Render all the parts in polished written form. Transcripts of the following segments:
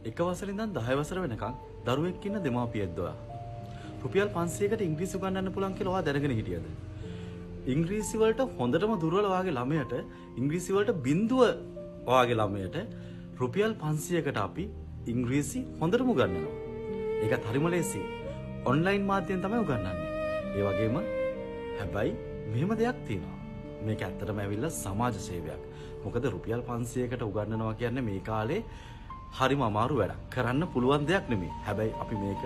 එක වසරේ ඉඳන් 10 වසර වෙනකන් දරුවෙක් ඉන්න දෙමාපියෙක්ද ඔයා? රුපියල් 500කට ඉංග්‍රීසි උගන්වන්න පුළුවන් කියලා ඔයා දැනගෙන හිටියද? ඉංග්‍රීසි වලට හොඳටම දුර්වල ඔයාගේ ළමයට, ඉංග්‍රීසි වලට බිඳුව ඔයාගේ ළමයට රුපියල් 500කට අපි ඉංග්‍රීසි හොඳටම උගන්වනවා. ඒකත් හරිම ලේසි. ඔන්ලයින් මාධ්‍යයෙන් තමයි උගන්වන්නේ. ඒ වගේම හැබැයි මෙහෙම දෙයක් තියෙනවා. මේක ඇත්තටම ඇවිල්ලා සමාජ සේවයක්. මොකද රුපියල් 500කට උගන්වනවා කියන්නේ මේ කාලේ හරිම අමාරු වැඩක්. කරන්න පුළුවන් දෙයක් නෙමෙයි. හැබැයි අපි මේක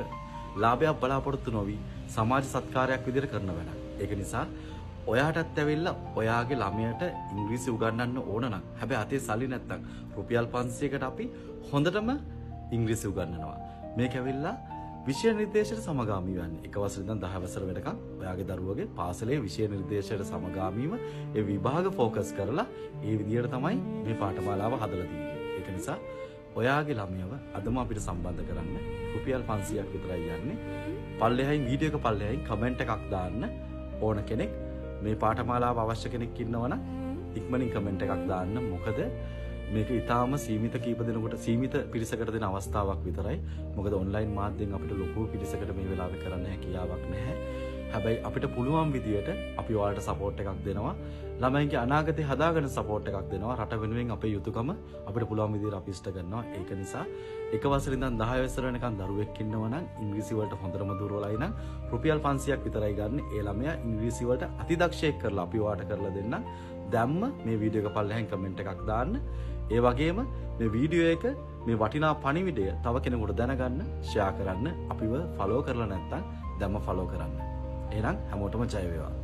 ලාභයක් බලාපොරොත්තු නොවි සමාජ සත්කාරයක් විදිහට කරන වැඩක්. ඒක නිසා ඔයාටත් ඇවිල්ලා ඔයාගේ ළමයට ඉංග්‍රීසි උගන්වන්න ඕන නම්, හැබැයි අතේ සල්ලි නැත්තම් රුපියල් 500කට අපි හොඳටම ඉංග්‍රීසි උගන්වනවා. මේක ඇවිල්ලා විෂය නිර්දේශයට සමගාමී වන්නේ. එක වසර ඉඳන් 10 වසර වෙනකන් ඔයාගේ දරුවගේ පාසලේ විෂය නිර්දේශයට සමගාමීව ඒ විභාග ෆෝකස් කරලා ඒ විදිහට තමයි මේ පාඨමාලාව හදලා තියෙන්නේ. ඒක නිසා ඔයාගේ ළමයව අදම අපිට සම්බන්ධ කරන්න රුපියල් 500ක් විතරයි යන්නේ. පල්ලෙහායින් වීඩියෝ එක පල්ලෙහායින් කමෙන්ට් එකක් දාන්න ඕන කෙනෙක්, මේ පාඨමාලාව අවශ්‍ය කෙනෙක් ඉන්නවනම් ඉක්මනින් කමෙන්ට් එකක් දාන්න. මොකද මේක ඉතාම සීමිත කීප දෙනෙකුට, සීමිත පිරිසකට දෙන අවස්ථාවක් විතරයි. මොකද ඔන්ලයින් මාධ්‍යයෙන් අපිට ලොකු පිරිසකට මේ වෙලාවේ කරන්න හැකියාවක් නැහැ. හැබැයි අපිට පුළුවන් විදියට අපි ඔයාලට සපෝට් එකක් දෙනවා. ළමයින්ගේ අනාගතේ හදාගන්න සපෝට් එකක් දෙනවා. රට වෙනුවෙන් අපේ යුතුයකම අපිට පුළුවන් විදියට අපි ඉෂ්ට කරනවා. ඒක නිසා එක වසර ඉඳන් 10 වසර වෙනකන් දරුවෙක් ඉන්නවා නම් ඉංග්‍රීසි වලට හොඳටම දුර්වලයි නම් රුපියල් 500ක් විතරයි ගන්න. ඒ ළමයා ඉංග්‍රීසි වලට අතිදක්ෂයෙක් කරලා අපි ඔයාලට කරලා දෙන්නම්. දැම්ම මේ වීඩියෝ එක පල්ලෙහෙන් කමෙන්ට් එකක් දාන්න. ඒ වගේම මේ වීඩියෝ එක මේ වටිනා පණිවිඩය තව කෙනෙකුට දැනගන්න ෂෙයා කරන්න. අපිව ෆලෝ කරලා නැත්නම් දැම්ම ෆලෝ කරන්න. එහෙනම් හැමෝටම ජය වේවා.